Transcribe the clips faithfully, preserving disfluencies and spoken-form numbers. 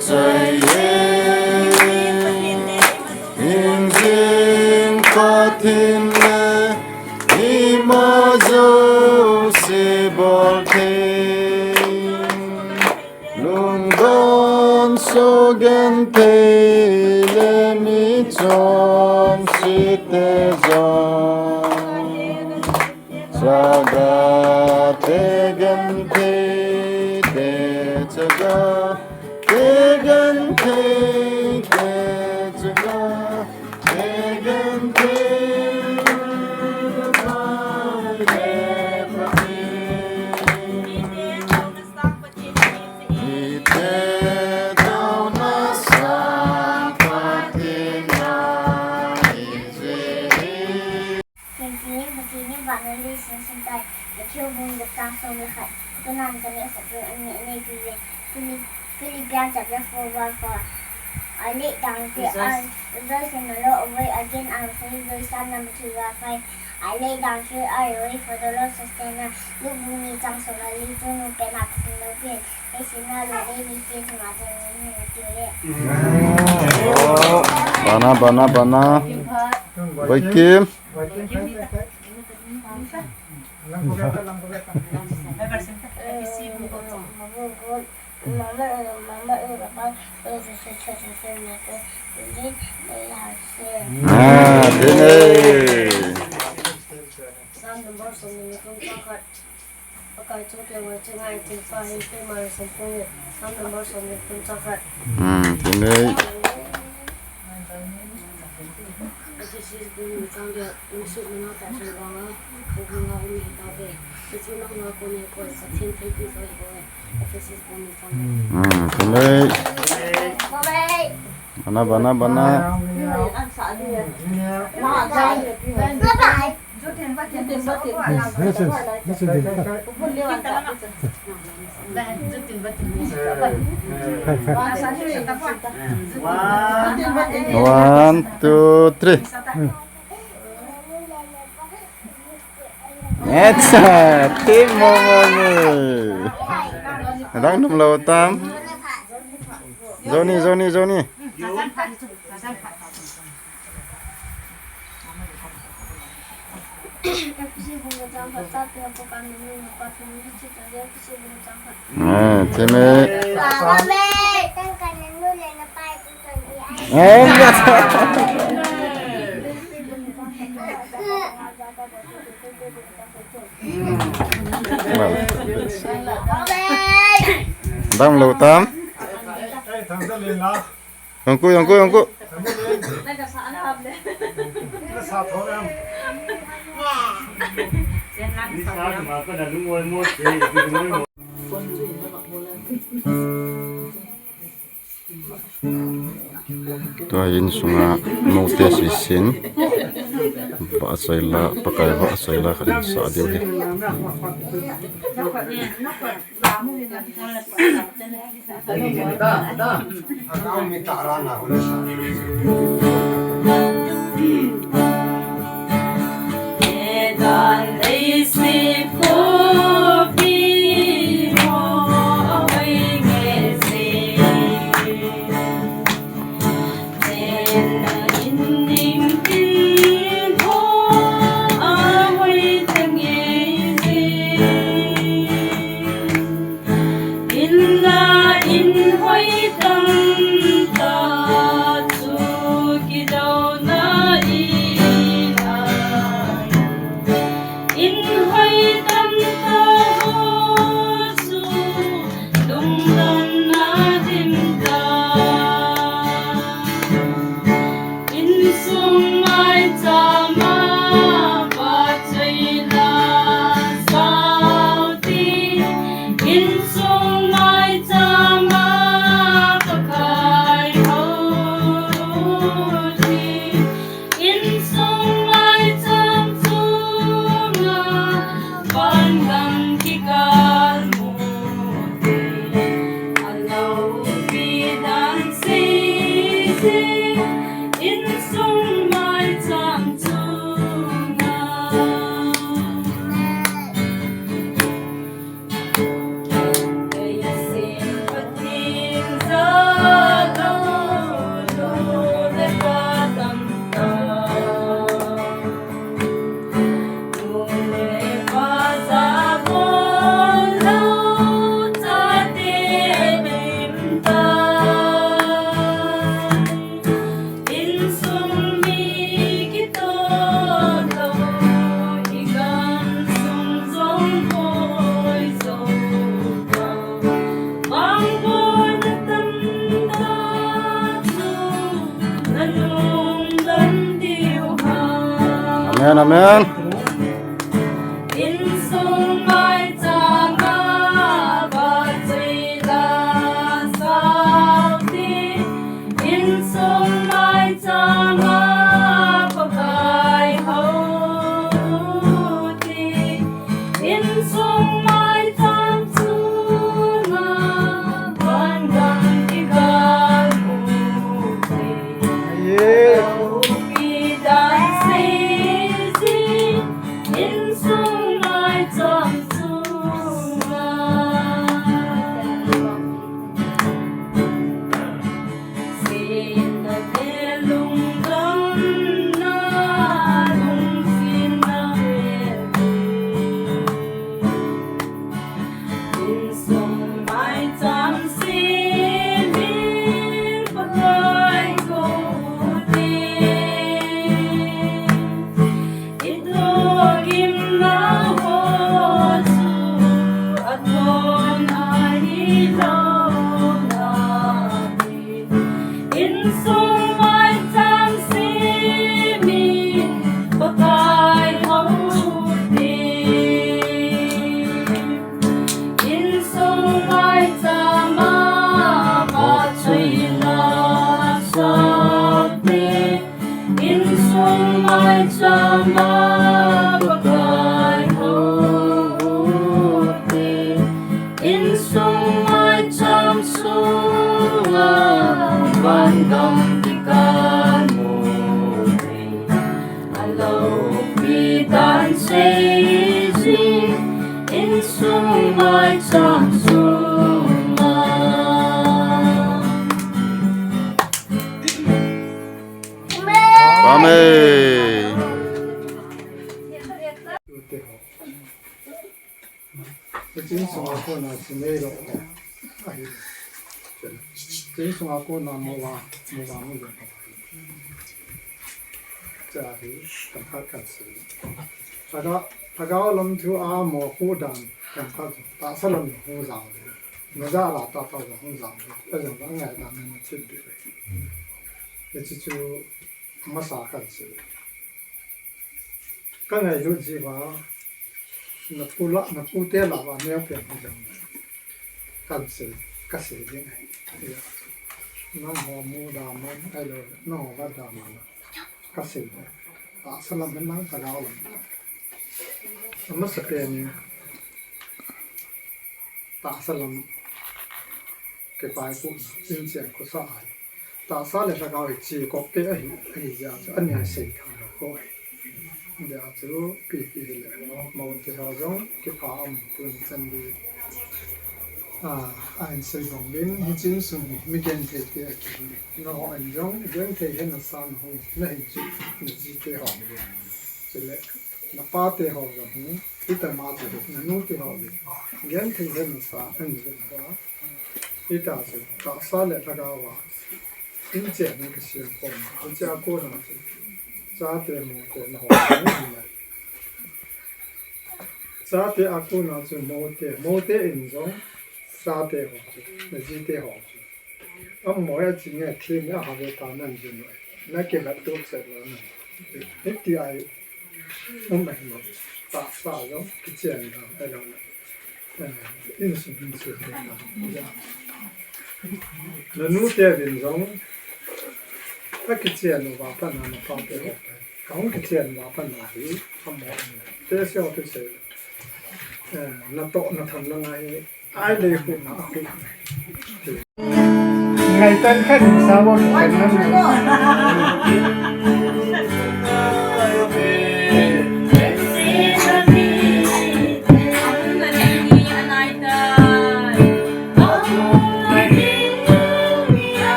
Chai e, hingjing Pathen le ima jouse bol thei. Lungdon soh genthei le mi chonse te jong. Chaga te genthei te, chaga te genthei te, chaga te genthei te, Tuni, Pathen in vannoi leiset sumtai, Matthew bung gup chang som le khat. Tunan kaneh khop u, aneh aneh piuve. Philip, Philippian chapter four verse four. Alei dang te a, rejoice in the Lord, always again I will say rejoice. Psalm number three verse five. Alei dang te a, wait for the Lord, sustain us. Luke bung ni chang som le li, chun u pen a Pathen loupina, leiset a lou le mi te chunga chun ngai ngai na piuve. Bana, bana, bana. Boikim. Ah, tene. Psalm number som le ni kum chang khat. Pakai chu kei ngai chu ngai chu pa hi kei ma le som kong le. Psalm number som le ni kum chang khat. Hmm, tene. Ephesus bung ni chang get, nungsuh nunga Pathen vanga, khangkhanga um hitauve. Hichu nangma kona koi, Pathen thilpeh joh hibohe. Ephesus bung ni chang get. Hmm, tene. Bana, bana, bana. One, two, three. Acha, team Momoni. Dang num lou tam. Johnny, Johnny, Johnny. Ah, tene. Eh, dang lou tam. Yongku, yongku, yongku. Tua insunga note sisin. Vahchoi la, Pakai vahchoi la khat in sa diu hi. Amen, amen. Insung maichama va chei la sauti, insung maichama Pakai houti, insung maicham chunga vangam kigal uti. Amen. Insung maicham simin Pakai houti, ito gimna ho chu athon ahilou nahi. Insung maicham simin Pakai houti, insung maichama va chei la sauti, insung maichama Pakai houti, insung maicham sunga vangam kigal uti. Aloupi dan seijing, insung maicham sunga. Amen. Insung a kona simei lo. Insung a kona mo va, mo va mo lo. Cha hi, kan khat kan sei. Lhagao, lhagao lam thu a mo khu dan, kan khat, tahsa lam hung jao. Na ja la ta ta hung jao. Ajang la ngai dan na thip di. Hiche chu masa kan sei. Ka ngailut jeh uva, na pu la, na pute lah uva neo pen hi jong. Kan sei, ka sei ding ahi. Ya. Nangho mu daman, ahilou le, nangho va daman. Ka sei ding. Tahsa lam hen lang, lhagao lam. Amasapen in, tahsa lam kipaipuna, inchen khosa ahi. Tahsa le lhagao hi chekop te ahi, ahi jeh chun, ani a sei thei lou koi. Hijeh chun, ipi ipi hile, moute ho jong, kipah um tuni chan gei. Ah, ahin sei bang uvin, hiche insung hi, mi genthei te akihi. Nangho in jong, genthei hina sa nahung, nahin chu, na jite ho. Chule, na pate ho jong hi, hitia ma chu, na nute ho hi, genthei hina sa, ahin jong, Hita chu, tahsa le lhagao a, inchen hi kisem khom, hiche a kona chu, chate mote nahon ahi. Chate a kona chu mote, mote in jong, chate ho chu, na jite ho chu. Amaho a ching e, thim e, a ha ve ta nan jin noi. Na kilat tup set lo nan. Hiti a hi, um ahi mo. Tahsa jong, kichen lo, ahi lo na. Eh, insung, insung, insung. Ya. Na nute vin jong, akichen uva pat na na pate ho. Kahung kichen uva pat na hi, amaho. Te se ho te se. Eh, natoh, natham langa hi, ai lei khu na khu. Ngai tan khan sa wa kan nan.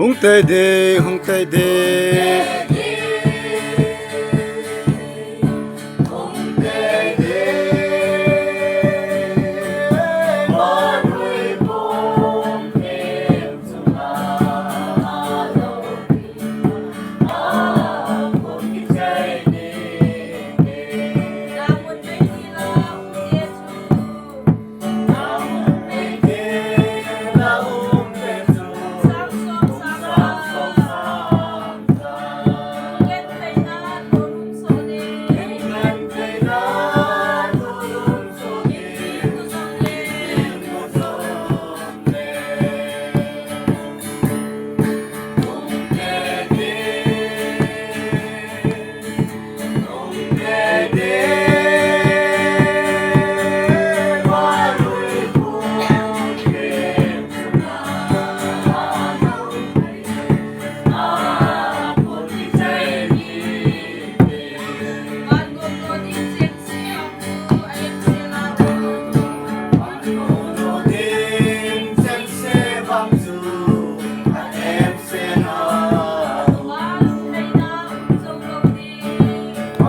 Hung tei de, hung tei de.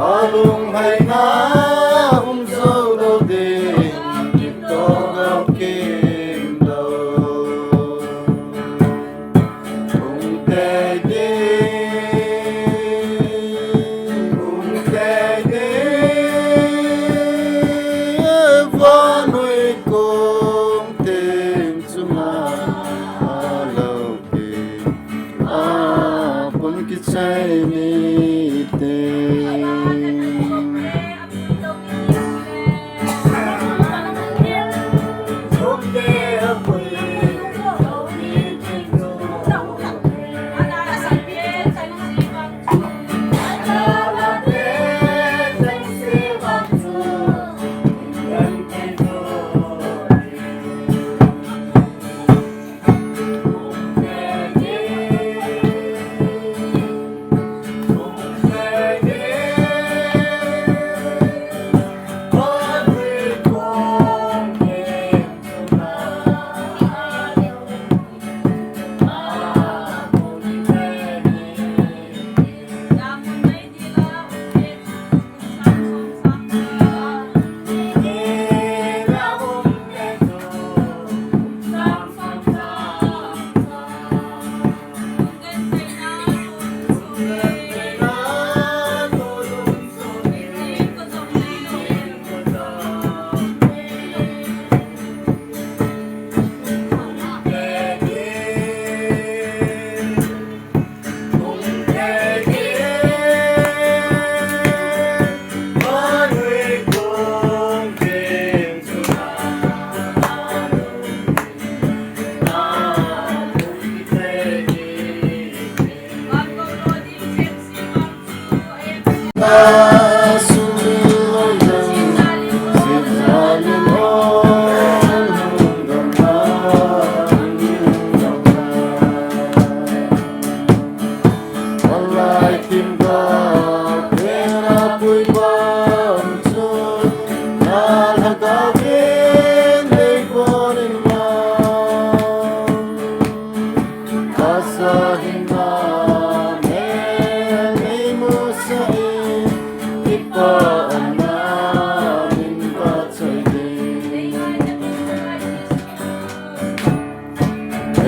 Alung hai na um zo lo ding, to gao kim lo. Hung tei de, hung tei de, vanui kong teng chunga lo kim, apun kichai ni te.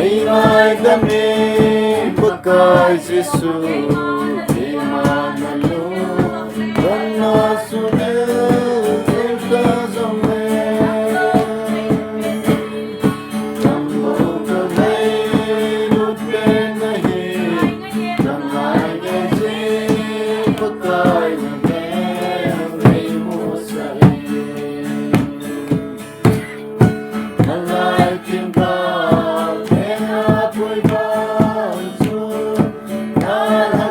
Ei ngaidam e Pakai Jesu, keima nalungdonna sung e, Jesu jong e. Tamlou kanei lut pen nahi, kangai ngai ji Pakai nangin neimusah in. Nalai kimgal, nena pui bang chu, nalai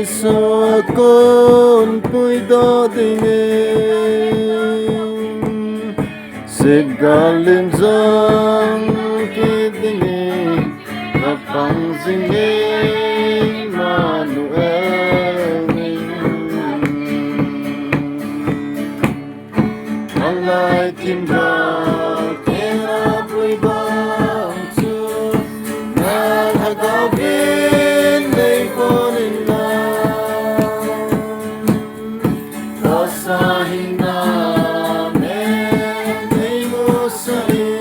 Sa kon puidoh dingin, Sitgal lim jong kit dingin, kapang jing e Immanuel. Alai thim jong kena puidoh chu, na Lhagao vin nei kon in lang. Kasa hinna nei musa in.